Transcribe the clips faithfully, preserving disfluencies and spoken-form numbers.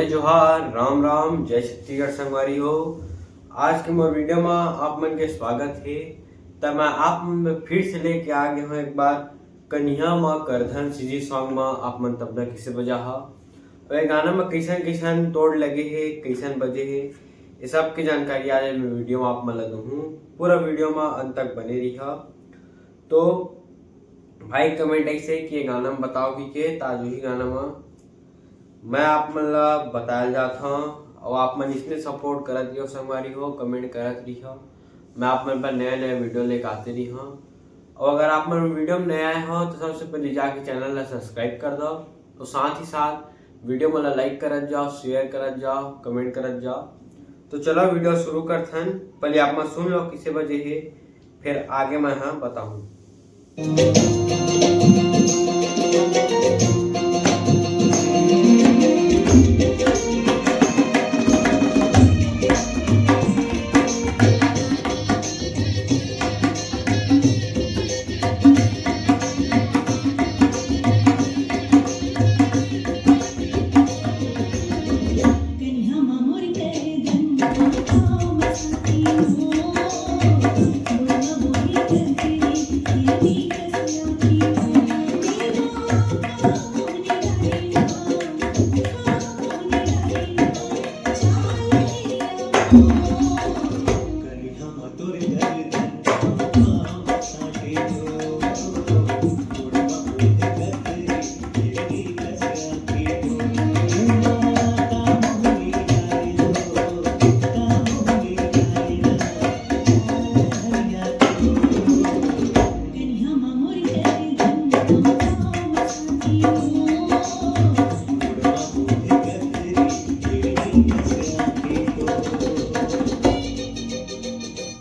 जोहार, राम राम, जय छत्तीसगढ़ संगवारी हो। आज के मोर वीडियो में आप मन के स्वागत हे। त मैं आप मन में फिर से लेके आ गए हूँ एक बार कनिहा मा करधन सीजी सॉन्ग मा आप मन तबला किसे बजा हा, अउ ये गाना में कैसन कैसन तोड़ लगे हे, कैसन बजे हे, ये सब के जानकारी आज मैं वीडियो में आप मन ला दूहूँ। पूरा वीडियो में अंत तक बने रहिहा। तो भाई कमेंट ऐसे कि ये गाना में बताओ कि के, त आज वही गाना में मैं आप मन ला बतायल जात हूँ। और आप मन इसने सपोर्ट करत रहियो संगवारी हो, कमेंट करत रहियो। मैं आप मन पर नया नया वीडियो लेके आते रहियो। और अगर आप मन वीडियो में नया आए हो तो सबसे पहले जाके चैनल ला सब्सक्राइब कर दो, तो साथ ही साथ वीडियो मन ला लाइक करत जाओ, शेयर करत जाओ, कमेंट करत जाओ। तो चलो वीडियो शुरू करथन। पहले आप मन सुन लो किसे बजे हे, फिर आगे मैं हाँ बताऊँ।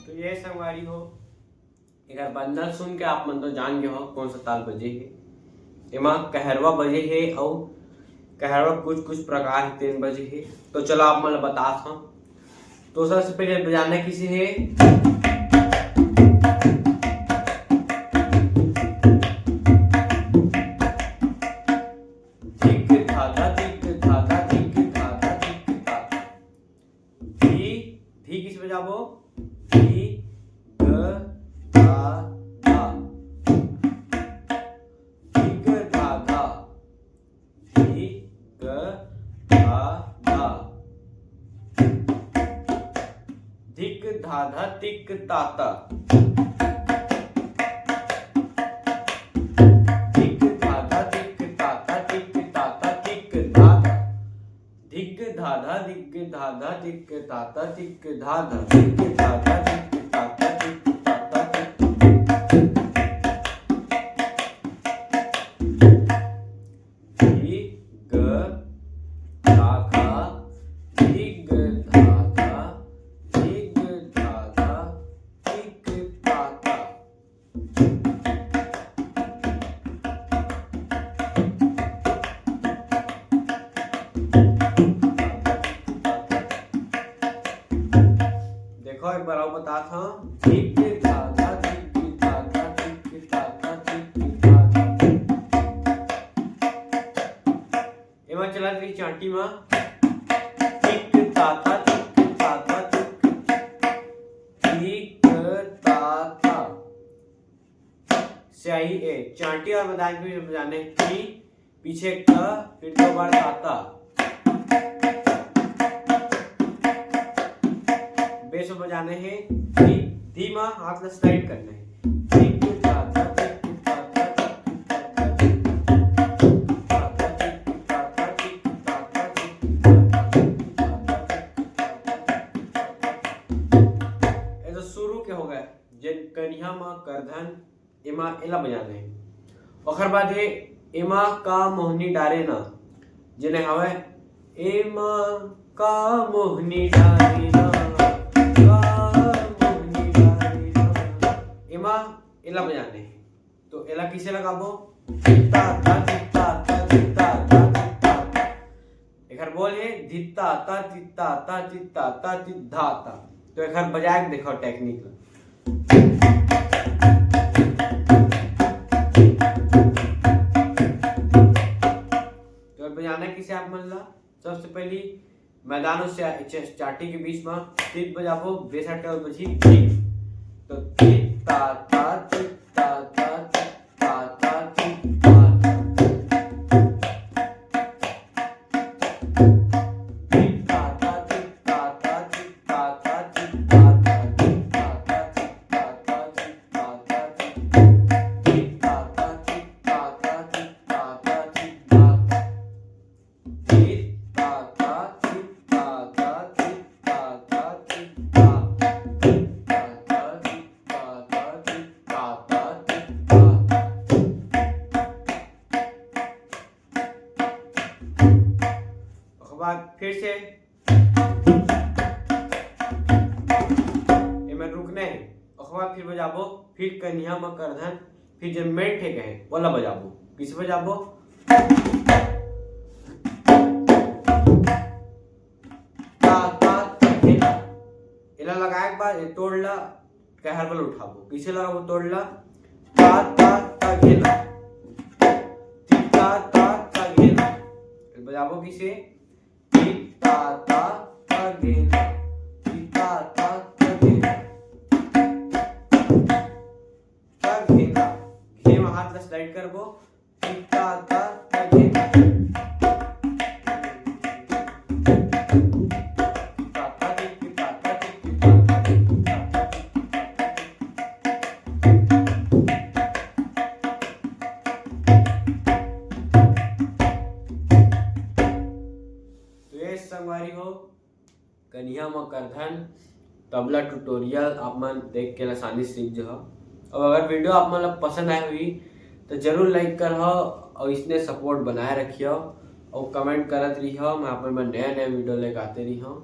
तो ये संगवारी हो, एकर बंदर सुन के आप मन तो जान गए हो कौन सा ताल बजे हे। एमा कहरवा बजे हे अउ कहरवा कुछ कुछ प्रकार के तेन बजे हे। तो चलो आप मन ल बतात हव। तो सबसे पहले बजाना किसे हे? धिक धाधा, धिक धाधा, धिक धाधा, धिक धाधा। धी, धी किस बजाबो? धी, ग, धा, धा। धिक धाधा, धी, ग, धा, धा। धिक धाधा, तिक ताता। धिक धाधा, तिक ताता, तिक ताता, तिक धाधा। धिक धाधा, धिक धाधा, धिक ताता, धिक धाधा, धिक धाधा, धिक ताता, धिक ताता, धिक। धिग धाधा, धिग धाधा, धिग धाधा, धिक ताता। देखो, एक बार अउ बतात हव। धिक धाधा, धिक धाधा, धिक धाधा, धिक धाधा। एमा चलत रही चांटी मा। धिक ताता, धिक ताता, धिक। धिक ताता। स्याही ए, चांटी और मदान के बीच में बजाने धी, पीछे क, फिर दो बार ताता। बेस में बजाने हे धी, धी मा हाथ ला स्लाइड करना हे। धिक ताता, धिक ताता, धिक ताता, धिक ताता, धिक ताता, धिक ताता, धिक ताता। ये तो शुरू के हो गए। जेन कनिहा म करधन, एमा एला बजाना हे। ओखर बाद हे एमा का मोहनी डारे ना, जेने हवय एमा का मोहनी डारे ना, का मोहनी डारे ना। एमा एला बजाना हे। तो एला किसे लगाबो? ता, ता, ता, ता, ता, ता, ता, ता। एखर बोल हे धित्ता ता तित्ता ता तित्ता ता तित धा ता। तो एखर बजाय के देखो टेक्निक ला। तो बजाना किसे आप मन ला? सबसे पहली मैदानों से च-, चाटी के बीच में टिप बजाबो, बेस अट्टे बजी टिप। तो टिप ता ता टिप ता ता टिप ता ता टिप ता ता टिप। टिप ता ता टिप ता ता टिप ता ता टिप ता ता टिप ता ता टिप ता ता टिप। टिप ता ता टिप ता ता टिप ता ता टिप ता ता। ओकर बाद फिर से एमे रुकना हे, ओकर बाद फिर बजाबो, फिर कनिहा म करधन, फिर जे मेन ठेक हे, ओला बजाबो। कइसे बजाबो? ता, ता, ता, घेना। एला लगाए के बाद ए तोड़ ला, कहार वाला उठाबो। कइसे लगाबो तोड़ ला? ता, ता, ता, घेना। ती, ता, ता, ता, घेना। बजाबो कइसे? ती, ता, ता, ता, घेना। ती, ता, ता, ता, घेना। ता, घेना। घे म हाथ ला स्लाइड करबो। ती, ता, ता, ता, घेना। ती, ता, ता, ती, ती, ता, ता, ती, ती, ता, ता, ती, ती, ता, ता, ती। तो ये संगवारी हो, कनिहा म करधन तबला ट्यूटोरियल आप मन देख के आसानी से सीख जहव। अउ अगर वीडियो आप मन ला पसंद आए होही, तो जरूर लाइक करहव अउ इसने सपोर्ट बनाए रखिहव अउ कमेंट करत रहिहव। मैं आप मन बर नया नया वीडियो लेके आते रहिहव।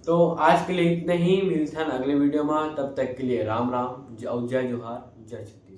तो आज के लिए इतना ही, मिलथन अगले वीडियो में। तब तक के लिए राम राम, ज-, अउ जय जोहार, जय छत्तीसगढ़।